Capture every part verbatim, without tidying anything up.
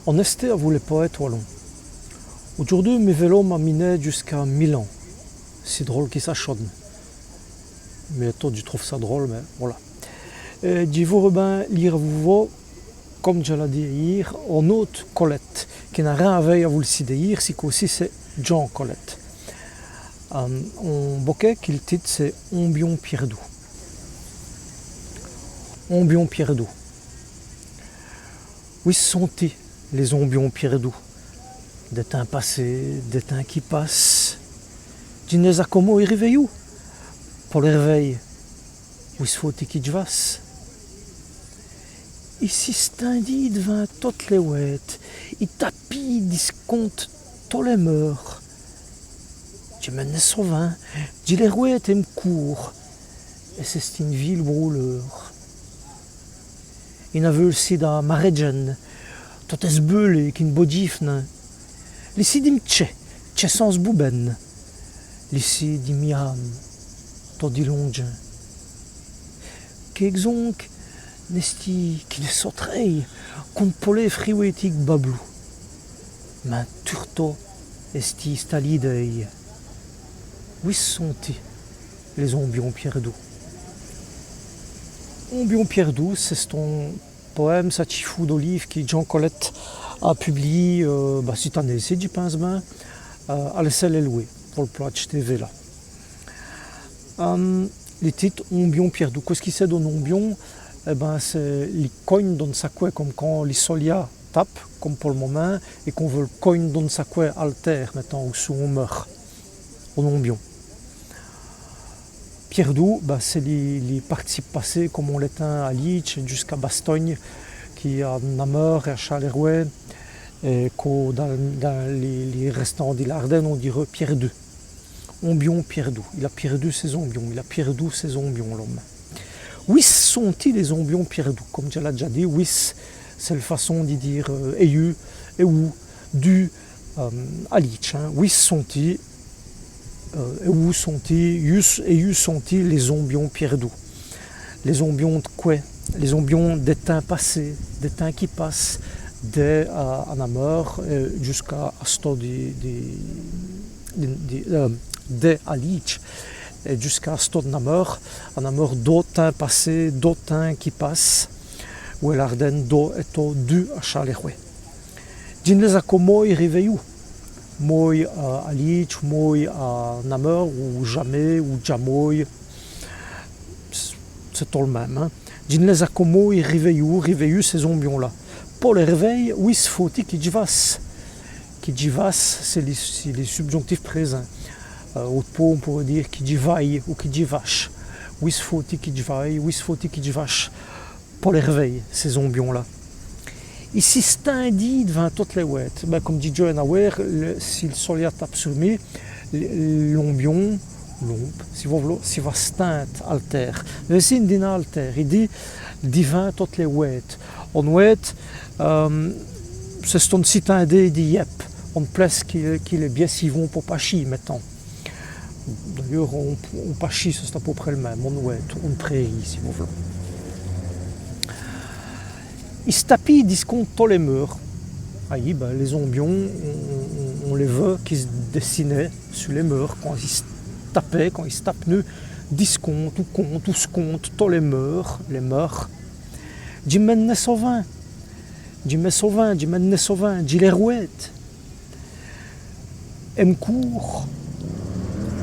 On èsté avou lès powêtes walons. Audjoûrdu, mi vélo m'a miné jusqu'à Milan. C'èst drole qui ça chone. Mins tot, dji troûve ça drole, mins volà. Èt dji vôreu bin lîre avou vos, come dji l'a dit ayîr, on-ôte Colette, qui n'a rin à vèy avou l' ci d'ayîr, ci côp-ci c'èst Jean Colette. Euh, on bokèt qui l' tite c'èst Ombions pièrdous. Ombions pièrdous. Wice sont-i, lès-ombions pièrdous ? Dès tins passés, dès tins qui pass'nut. Dji n' lès-a co måy rivèyoûs. Po lès r'vèy, wice faut-i qui dj' vasse ? I si stindit d'vins totes lès wêtes, i tapit disconte tos lès meûrs. Dji m'è n' sovin, dji lès rwête èm coûr, èt c'è-st-ine vîle broûleûre. I-n-aveût l' ci da marèdjène, tot èsbeûlé, qui n' bodjîve nin. Li ci di m' tchè, tchè sins boubène. Li ci di mi-âme, tot dilondjin. Quéqu' zonk n'èstît qui dès sotrèyes, qu'on n' polêve riwêti qu' babloû. Mins turtos èstît st-a lîdêye. Wice sont-i, lès-ombions pièrdous ? Ombions pièrdous, c'è-st-on powème, ça, qui foût do lîve qui Jean Colette a publiyî, euh, bah, cite anéye-ci, dji pinse bin, euh, a l'Cèl èlwé, po l' plate T V là. Euh, li tite, Ombions pièrdous. Qwè ç' qui c'èst d'on ombion ? Èt bin, c'èst li cogne d'one saqwè, come quand li solia tape, come po l' momint, èt qu'on vèt l' cogne d'one saqwè al têre, mètans, ou so on meûr. On ombion. Pièrdous, bin, c'èst li, li participe passé, come on l'ètind a Lîdje, jusqu'à Bastogne, qui a Nameur èt a Châlèrwè, èt co dins, dins li, li rèstant di l'Ârdène, on dîreût pièrdu. Ombions pièrdous. Il a pièrdu sès-ombions. Il a pièrdu sès-ombions, l'ome. Wice sont-i, lès-ombions pièrdous ? Come dji l'a dèdja dit, wice, c'èst l' façon di dîre, euh, èyu, èwou, d'ù, euh, a Lîdje, hin. Wice sont-i, euh, èwou sont-i, èyu, èyu sont-i, lès-ombions pièrdous ? Lès-ombions d' qwè ? Lès-ombions dès tins passés, dès tins qui pass'nut, dès a, a Nameur, euh, jusqu'à, a sto di, di, di, di, euh, dès a Lîdje, èt jusqu'à sto d' Nameur, a Nameur do tins passés, do tins qui pass'nut, ou è l'Ârdène do èt tot d'ù a Châlèrwè. Dji n' lès-a co måy rivèyoûs. Måy, euh, a Lîdje, måy a Nameur, ou jamês, ou djamwêy. C'èst, c'èst tot l' min.me, hin. Dji n' lès-a co måy rivèyoûs, rivèyoûs, sès-ombions-là. Po lès r'vèy, wice faut-i qui dj' vasse ? Qui dj' vasse, c'èst li, c'èst li subjonctif présint. Euh, ôte paut, on pôreût dîre qui dj' vaye ou qui dj' vache. Wice faut-i qui dj' vaye, wice faut-i qui dj' vache ? Po lès r'vèy, sès-ombions-là. I si stindit d'vins totes lès wêtes. Bin, come di dj'ènn' a wêre, li, si l' solia tape so mi, l', l'ombion, l'ombe, si vos v'loz, si va stinde al têre. Mins i n' dit nin al têre, i dit d'vins totes lès wêtes. One wête, euh, c'è-st-one citindéye di yèbe, one plèce qui, qui lès bièsses i vont po pachî, mètans. D'ayeûrs, on, on pachî, c'è-st-a pau près l' min.me, one wête, one prêrîye, si vos v'loz. I s' tapit disconte tos lès meûrs. Ayi, bin, lès-ombions, on, on, on lès veut qui s' dèssinenut su lès meûrs, quand i s' tapèt, quand i s' tap'nut disconte, ou conte, ou sconte, tos lès meûrs, lès meûrs. Dji m'è n' sovin, dji m'è n' sovin, dji m'è n' sovin, dji lès rwête. Èm coûr,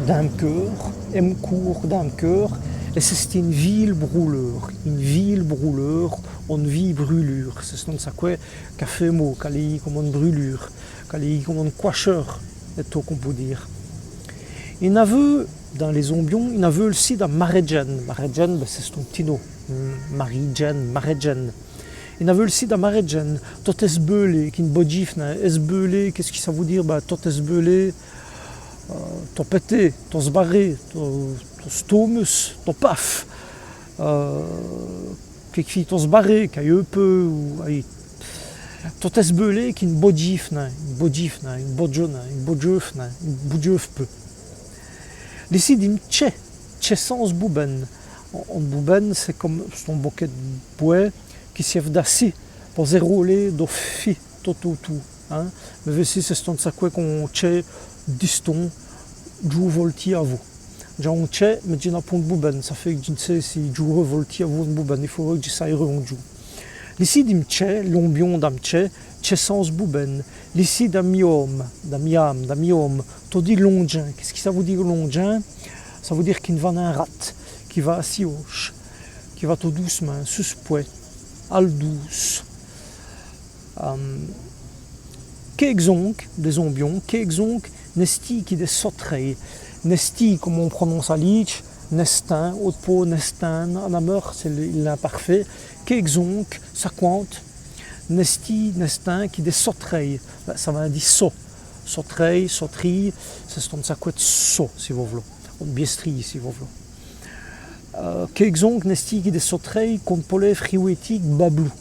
dins m' keûr, èm coûr, dins m' keûr, èt c'è-st-ine vîle broûleûre, ine vîle broûleûre, one vîye brûlure, c'è-st-one saqwè qu'a faît mau, qu'a lèyî come one brûlure, qu'a lèyî come one cwacheûre, èt tot, qu'on pout dîre. I-n-aveût, dins lès-ombions, i-n-aveût l' ci da marèdjène. Marèdjène, bin, c'è-st-on p'tit no. Hmm, Marie-Jène, marèdjène. I-n-aveût l' ci da marèdjène, tot èsbeûlé, qui n' bodjîve nin. Èsbeûlé, qu'èst-ce qui ça vout dîre ? Bin, tot èsbeûlé, euh, tot pèté, tot sbaré, tot, tot stômus, tot paf. Euh, quéquefîye tot sbaré, qu'a yeû peû, ou, ayi. Tot èsbeûlé, qui n' bodjîve nin, bodjîve nin, bodjeûve nin, bodjeûve nin, bodjeûve peû. Li ci di m' tchè, tchè sins boubène. One boubène, c'èst come, c'è-st-on bokèt d' bwès, qui sièv d'assis po-z-èrôler do fil, tot, tot, tot, hin. Mins vêci, c'è-st-on saqwè qu'on tchèt distant, dj'î voltî avou. Dj'a on tchèt, mins dji n'a pont d' boubène, ça fêt qu' dji n' sé si dj'î voltî avou one boubène, i faureût qu' dji saye on djoû. Li sî di m' tchèt, l'ombion da m' tchèt, tchèt sans boubène. Li sî da m' âme, da m' âme, da m' âme, todi londjin. Qu'èst-ce qui ça vout dîre londjin ? Ça vout dîre qui n' va nin rade, qui va a si auche, qui va tot doûcemint, su s' pwès, al doûce. Ehm, quéques-onk, dès-ombions, quéques-onk n'èstît qui dès sotrêyes. N'èstît, come on prononce a Lîdje, n'èstin, ôte paut n'èstin, a Nameur, c'èst l', l'imparfait. Quéques-onk, ça cwinte, n'èstît, n'èstin qui dès sotrêyes. Bin, ça va di so. Sotrêye, sotrîye, c'è-st-on saqwè d' so, si vos v'loz. One bièstrîye, si vos v'loz. Euh, quéques-onk n'èstît qui dès sotrêyes qu'on polève riwêtî bablous.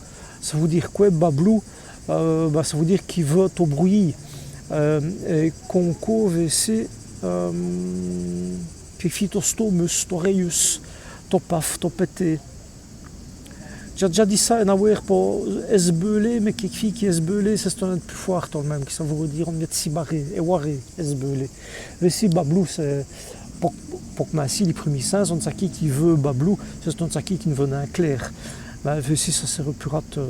Ça vout dîre qwè, bablous ? Euh, bah, ça vout dîre qui veut tot brouyî. Euh, èt qu'on cause, c'èst, euh, qui fêt tot, tot mus, tot rèyus, tot paf, tot pèté. Dj'a, dj'a dit ça, on va vôy, po èsbeûler, mins quéquefîye qui èsbeûler, c'è-st-on pus fwârt tot l' min.me, qui ça vout dîre one miète sibaré, èwaré, èsbeûler. Vêci, bablou, c'èst, po, po k'minci, li prumî sins, on saqwè qui veut bablou, c'è-st-on saqwè qui n' veut nin clér. Mins vêci, ça sèreût pus rade, euh,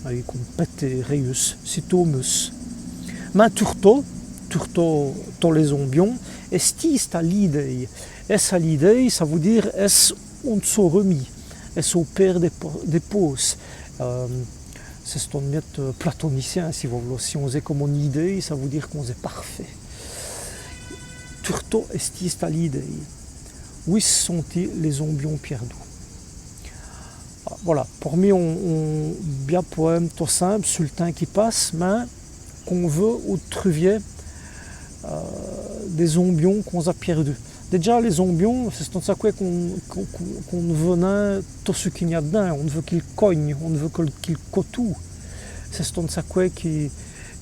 ayi, come pèté, rèyus, c'èst tot mus. Mins turtos, turtos, tos lès-ombions, èstît-ce a l'îdêye. Èst-ce a l'îdêye, ça vout dîre, èst-ce on sôreût mî, èst-ce on pêre dès po-, dès pôses. Euh, c'è-st-on miète, euh, platonicyin, si vos v'loz. Si on-z-èst come one îdêye, ça vout dîre qu'on-z-èst parfêt. Turtos èstît-ce a l'îdêye. Wice sont-i lès-ombions pièrdous ? Voilà, por mi, on, on bia powème tot simpe su l' timps qui passe, mins qu'on vwèt ou truvî, euh, dès-ombions qu'on-z-a pièrdou. Dèdja, lès-ombions, c'è-st-on saqwè qu'on, qu'on, qu'on, qu'on n' veut nin tot ç' qu'i-gn-a d'dins, on veut qu'i cogne, on veut qu'i, qu'i cotoûwe. C'è-st-on saqwè qui,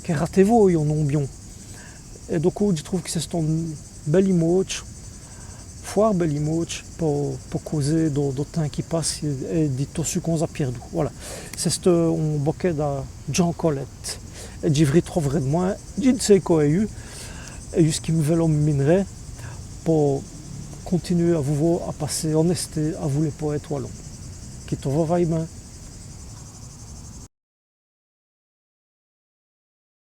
qu'èst ratèvôye, on-ombion. Èt don, dji troûve qui c'è-st-one bèle imaudje, fwârt bèle imaudje, po, po causer do, do timps qui passe èt, èt di tot ç' qu'on-z-a pièrdou. Voilà. C'è-st-on bokèt da Jean Colette. Èt dji v' ritrouverè d'mwin, dji n' sé co èyu, èyu ç' qui m' vélo m' mine.rè, po continuwer avou vos a passer on-èsté avou lès powêtes walons. Qui tot vos vaye bin.